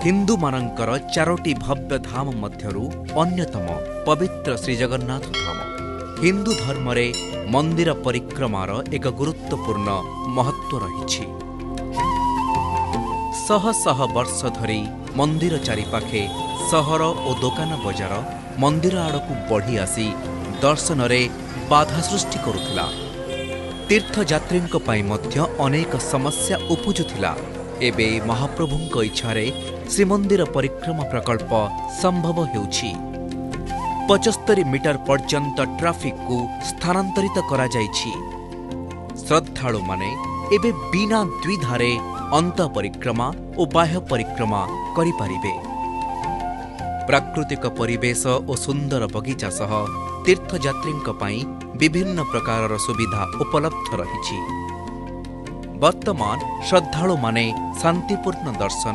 ହିନ୍ଦୁମାନଙ୍କର ଚାରୋଟି ଭବ୍ୟ ଧାମ ମଧ୍ୟରୁ ଅନ୍ୟତମ ପବିତ୍ର ଶ୍ରୀଜଗନ୍ନାଥ ଧାମ। ହିନ୍ଦୁ ଧର୍ମରେ ମନ୍ଦିର ପରିକ୍ରମାର ଏକ ଗୁରୁତ୍ୱପୂର୍ଣ୍ଣ ମହତ୍ତ୍ୱ ରହିଛି। ଶହ ଶହ ବର୍ଷ ଧରି ମନ୍ଦିର ଚାରିପାଖେ ସହର ଓ ଦୋକାନ ବଜାର ମନ୍ଦିର ଆଡ଼କୁ ବଢ଼ି ଆସି ଦର୍ଶନରେ ବାଧା ସୃଷ୍ଟି କରୁଥିଲା। ତୀର୍ଥଯାତ୍ରୀଙ୍କ ପାଇଁ ମଧ୍ୟ ଅନେକ ସମସ୍ୟା ଉପୁଜୁଥିଲା। ଏବେ ମହାପ୍ରଭୁଙ୍କ ଇଚ୍ଛାରେ ଶ୍ରୀମନ୍ଦିର ପରିକ୍ରମା ପ୍ରକଳ୍ପ ସମ୍ଭବ ହେଉଛି। 75 ମିଟର ପର୍ଯ୍ୟନ୍ତ ଟ୍ରାଫିକକୁ ସ୍ଥାନାନ୍ତରିତ କରାଯାଇଛି। ଶ୍ରଦ୍ଧାଳୁମାନେ ଏବେ ବିନା ଦ୍ୱିଧାରେ ଅନ୍ତଃ ପରିକ୍ରମା ଓ ବାହ୍ୟ ପରିକ୍ରମା କରିପାରିବେ। ପ୍ରାକୃତିକ ପରିବେଶ ଓ ସୁନ୍ଦର ବଗିଚା ସହ ତୀର୍ଥଯାତ୍ରୀଙ୍କ ପାଇଁ ବିଭିନ୍ନ ପ୍ରକାରର ସୁବିଧା ଉପଲବ୍ଧ ରହିଛି। ବର୍ତ୍ତମାନ ଶ୍ରଦ୍ଧାଳୁମାନେ ଶାନ୍ତିପୂର୍ଣ୍ଣ ଦର୍ଶନ